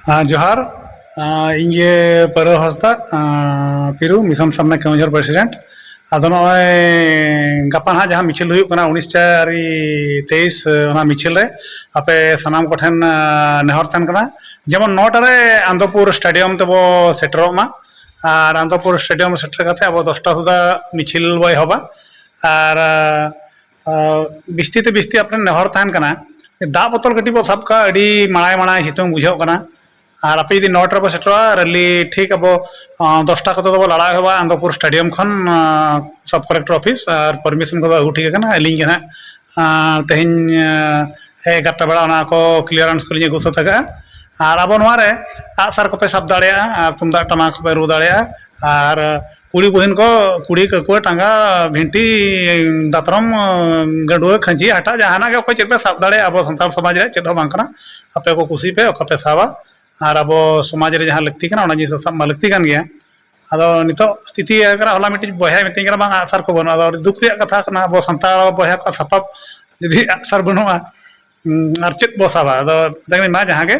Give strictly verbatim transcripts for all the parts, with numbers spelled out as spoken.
ᱟᱸ, ᱡᱚᱦᱟᱨ᱾ ᱟᱸ, ᱤᱧ ᱜᱮ ᱯᱟᱹᱨᱟᱹ ᱦᱟᱸᱥᱫᱟ, ᱟᱸ, ᱯᱤᱨᱩ, ᱢᱤᱥᱚᱱ ᱥᱟᱢᱱᱟ ᱠᱮᱣᱚᱱᱡᱷᱚᱨ president᱾ ᱟᱫᱚ ᱱᱚᱜᱼᱚᱭ ᱜᱟᱯᱟ ᱱᱟᱦᱟᱜ ᱡᱟᱦᱟᱸ ᱢᱤᱪᱷᱤᱞ ᱦᱩᱭᱩᱜ ᱠᱟᱱᱟ, ᱩᱱᱤᱥ ᱪᱟᱨᱤ ᱛᱮᱭᱤᱥ, ᱚᱱᱟ ᱢᱤᱪᱷᱤᱞ ᱨᱮ ᱟᱯᱮ ᱥᱟᱱᱟᱢ ᱠᱚᱴᱷᱮᱱ, ᱟᱸ, ᱱᱮᱦᱚᱨ ᱛᱟᱦᱮᱱ ᱠᱟᱱᱟ, ᱡᱮᱢᱚᱱ ᱱᱚᱴᱟ ᱨᱮ ᱟᱱᱫᱚᱯᱩᱨ stadium ᱛᱮᱵᱚ ᱥᱮᱴᱮᱨᱚᱜ ᱢᱟ᱾ ᱟᱨ ᱟᱱᱫᱚᱯᱩᱨ stadium ᱥᱮᱴᱮᱨ ᱠᱟᱛᱮ ᱟᱵᱚ ᱫᱚᱥᱴᱟ ᱥᱩᱫᱷᱟ ᱢᱤᱪᱷᱤᱞ ᱵᱚ ᱮᱦᱚᱵᱟ᱾ ᱟᱨ, ᱟᱸ, ᱵᱤᱥᱛᱤ ᱛᱮ ᱵᱤᱥᱛᱤ ᱟᱯᱮ ᱴᱷᱮᱱ ᱱᱮᱦᱚᱨ ᱛᱟᱦᱮᱱ ᱠᱟᱱᱟ, ᱫᱟᱜ ᱵᱚᱛᱚᱞ ᱠᱟᱹᱴᱤᱡ ᱵᱚ ᱥᱟᱵ ᱠᱟᱜᱼᱟ, ᱟᱹᱰᱤ ᱢᱟᱲᱟᱭ ᱢᱟᱲᱟᱭ ᱥᱤᱛᱩᱝ ᱵᱩᱡᱷᱟᱹᱜ ᱠᱟᱱᱟ᱾ ᱟᱨ ᱟᱯᱮ ᱡᱩᱫᱤ ᱱᱚᱴᱟ ᱨᱮᱯᱮ ᱥᱮᱴᱮᱨᱚᱜᱼᱟ, rally ᱴᱷᱤᱠ ᱟᱵᱚ, ᱟᱸ, ᱫᱚᱥᱴᱟ ᱠᱚᱛᱮ ᱫᱚᱵᱚ ᱞᱟᱲᱟᱣ ᱮᱦᱚᱵᱟ ᱟᱱᱫᱚᱯᱩᱨ stadium ᱠᱷᱚᱱ, ᱟᱸ, sub collector office᱾ ᱟᱨ permission ᱠᱚᱫᱚ ᱟᱹᱜᱩ ᱴᱷᱤᱠ ᱟᱠᱟᱱᱟ, ᱟᱹᱞᱤᱧ ᱜᱮ ᱱᱟᱦᱟᱜ, ᱟᱸ, ᱛᱮᱦᱮᱧ, ᱟᱸ, ᱮᱜᱟᱨᱚᱴᱟ ᱵᱮᱲᱟ ᱚᱱᱟ ᱠᱚ clearance ᱠᱚᱞᱤᱧ ᱟᱹᱜᱩ ᱥᱟᱹᱛ ᱟᱠᱟᱜᱼᱟ᱾ ᱟᱨ ᱟᱵᱚ ᱱᱚᱣᱟ ᱨᱮ ᱟᱜᱼᱥᱟᱨ ᱠᱚᱯᱮ ᱥᱟᱵ ᱫᱟᱲᱮᱭᱟᱜᱼᱟ ᱟᱨ ᱛᱩᱢᱫᱟᱜ ᱴᱟᱢᱟᱠ ᱦᱚᱸᱯᱮ ᱨᱩ ᱫᱟᱲᱮᱭᱟᱜᱼᱟ᱾ ᱟᱨ ᱠᱩᱲᱤ ᱵᱩᱦᱤᱱ ᱠᱚ ᱠᱩᱲᱤ ᱠᱟᱹᱠᱩᱣᱟᱹ ᱴᱟᱸᱜᱟ ᱵᱷᱤᱱᱴᱤ ᱫᱟᱛᱨᱚᱢ ᱜᱟᱹᱰᱩᱣᱟᱹ ᱠᱷᱟᱹᱧᱪᱤ ᱦᱟᱴᱟᱜ ᱡᱟᱦᱟᱱᱟᱜ ᱜᱮ ᱚᱠᱚᱭ ᱪᱮᱫ ᱯᱮ ᱥᱟᱵ ᱫᱟᱲᱮᱭᱟᱜᱼᱟ, ᱟᱵᱚ ᱥᱟᱱᱛᱟᱲ ᱥᱚᱢᱟᱡᱽ ᱨᱮᱭᱟᱜ ᱪᱮᱫ ᱦᱚᱸ ᱵᱟᱝ ᱠᱟᱱᱟ᱾ ᱟᱯᱮ ᱠᱚ ᱠᱩᱥᱤ ᱯᱮ ᱚᱠᱟ ᱯᱮ ᱥᱟᱵᱟ᱾ ᱟᱨ ᱟᱵᱚ ᱥᱚᱢᱟᱡᱽ ᱨᱮ ᱡᱟᱦᱟᱸ ᱞᱟᱹᱠᱛᱤ ᱠᱟᱱᱟ ᱚᱱᱟ ᱡᱤᱱᱤᱥ ᱫᱚ ᱥᱟᱵ ᱢᱟ ᱞᱟᱹᱠᱛᱤ ᱠᱟᱱ ᱜᱮᱭᱟ᱾ ᱟᱫᱚ ᱱᱤᱛᱚᱜ ᱥᱛᱷᱤᱛᱤ ᱦᱩᱭ ᱟᱠᱟᱱᱟ, ᱦᱚᱞᱟ ᱢᱤᱫᱴᱤᱡ ᱵᱚᱭᱦᱟᱭ ᱢᱤᱛᱟᱹᱧ ᱠᱟᱱᱟ, "ᱵᱟᱝ, ᱟᱜᱼᱥᱟᱨ ᱠᱚ ᱵᱟᱹᱱᱩᱜᱼᱟ᱾" ᱟᱫᱚ ᱟᱹᱰᱤ ᱫᱩᱠ ᱨᱮᱭᱟᱜ ᱠᱟᱛᱷᱟ ᱠᱟᱱᱟ, ᱟᱵᱚ ᱥᱟᱱᱛᱟᱲ ᱵᱚᱭᱦᱟ ᱠᱚᱣᱟᱜ ᱥᱟᱯᱟᱵ ᱡᱩᱫᱤ ᱟᱜᱼᱥᱟᱨ ᱵᱟᱹᱱᱩᱜᱼᱟ, ᱦᱩᱸ, ᱟᱨ ᱪᱮᱫ ᱵᱚ ᱥᱟᱵᱟ? ᱟᱫᱚ ᱢᱮᱛᱟᱭ ᱠᱟᱹᱱᱟᱹᱧ, ᱢᱟ ᱡᱟᱦᱟᱸ ᱜᱮ,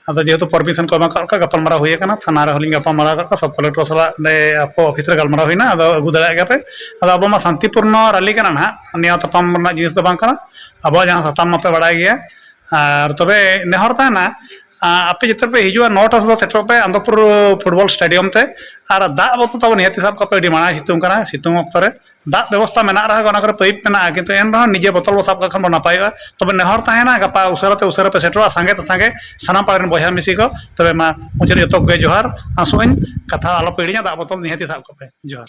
ᱟᱫᱚ ᱡᱮᱦᱮᱛᱩ permission ᱠᱚ ᱮᱢ ᱟᱠᱟᱫ ᱠᱚᱣᱟ, ᱜᱟᱯᱟᱞᱢᱟᱨᱟᱣ ᱦᱩᱭ ᱟᱠᱟᱱᱟ, ᱛᱷᱟᱱᱟ ᱨᱮᱦᱚᱸ ᱞᱤᱧ ᱜᱟᱯᱟᱞᱢᱟᱨᱟᱣ ᱟᱠᱟᱫ ᱠᱚᱣᱟ, sub collector ᱥᱟᱞᱟᱜ ᱱᱚᱰᱮ ᱟᱠᱚ office ᱨᱮ ᱜᱟᱞᱢᱟᱨᱟᱣ ᱦᱩᱭᱱᱟ, ᱟᱫᱚ ᱟᱹᱜᱩ ᱫᱟᱲᱮᱭᱟᱜ ᱜᱮᱭᱟ ᱯᱮ᱾ ᱟᱫᱚ ᱟᱵᱚ ᱢᱟ ᱥᱟᱱᱛᱤᱯᱩᱨᱱᱚ rally ᱠᱟᱱᱟ ᱱᱟᱦᱟᱜ, ᱱᱮᱭᱟᱣ ᱛᱟᱯᱟᱢ ᱨᱮᱱᱟᱜ ᱡᱤᱱᱤᱥ ᱫᱚ ᱵᱟᱝ ᱠᱟᱱᱟ᱾ ᱟᱵᱚᱣᱟᱜ ᱡᱟᱦᱟᱸ ᱥᱟᱛᱟᱢ ᱢᱟᱯᱮ ᱵᱟᱲᱟᱭ ᱜᱮᱭᱟ, ᱟᱨ ᱛᱚᱵᱮ ᱱᱮᱦᱚᱨ ᱛᱟᱦᱮᱱᱟ, ᱟ, ᱟᱯᱮ ᱡᱚᱛᱚ ᱯᱮ ᱦᱤᱡᱩᱜᱼᱟ, ᱱᱚᱴᱟ ᱥᱩᱫᱷᱟ ᱥᱮᱴᱮᱨᱚᱜ ᱯᱮ ᱟᱱᱫᱚᱯᱩᱨ football stadium ᱛᱮ᱾ ᱟᱨ ᱫᱟᱜ ᱵᱚᱛᱚᱞ ᱛᱟᱵᱚ ᱱᱤᱦᱟᱹᱛᱤ ᱥᱟᱵ ᱠᱟᱜ ᱯᱮ, ᱟᱹᱰᱤ ᱢᱟᱲᱟᱝ ᱥᱤᱛᱩᱝ ᱠᱟᱱᱟ, ᱥᱤᱛᱩᱝ ᱚᱠᱛᱚ ᱨᱮ ᱫᱟᱜ ᱵᱮᱵᱚᱥᱛᱟ ᱢᱮᱱᱟᱜ ᱨᱮᱦᱚᱸ ᱚᱱᱟ ᱠᱚᱨᱮ pipe ᱢᱮᱱᱟᱜᱼᱟ, ᱠᱤᱱᱛᱩ ᱮᱱ ᱨᱮᱦᱚᱸ ᱱᱤᱡᱮ ᱵᱚᱛᱚᱞ ᱵᱚ ᱥᱟᱵ ᱠᱟᱜ ᱠᱷᱟᱱ ᱵᱚ ᱱᱟᱯᱟᱭᱚᱜᱼᱟ᱾ ᱛᱚᱵᱮ ᱱᱮᱦᱚᱨ ᱛᱟᱦᱮᱱᱟ, ᱜᱟᱯᱟ ᱩᱥᱟᱹᱨᱟ ᱛᱮ ᱩᱥᱟᱹᱨᱟ ᱯᱮ ᱥᱮᱴᱮᱨᱚᱜᱼᱟ, ᱥᱟᱸᱜᱮ ᱛᱮ ᱥᱟᱸᱜᱮ ᱥᱟᱱᱟᱢ ᱯᱟᱲᱟ ᱨᱮᱱ ᱵᱚᱭᱦᱟ ᱢᱤᱥᱤ ᱠᱚ᱾ ᱛᱚᱵᱮ ᱢᱟ ᱢᱩᱪᱟᱹᱫ ᱨᱮ ᱡᱚᱛᱚ ᱠᱚᱜᱮ ᱡᱚᱦᱟᱨ, ᱟᱸᱥᱚᱜ ᱟᱹᱧ ᱠᱟᱛᱷᱟ ᱟᱞᱚ ᱯᱮ ᱦᱤᱲᱤᱧᱟ, ᱫᱟᱜ ᱵᱚᱛᱚᱞ ᱱᱤᱦᱟᱹᱛᱤ ᱥᱟᱵ ᱠᱟᱜ ᱯᱮ᱾ ᱡᱚᱦᱟᱨ᱾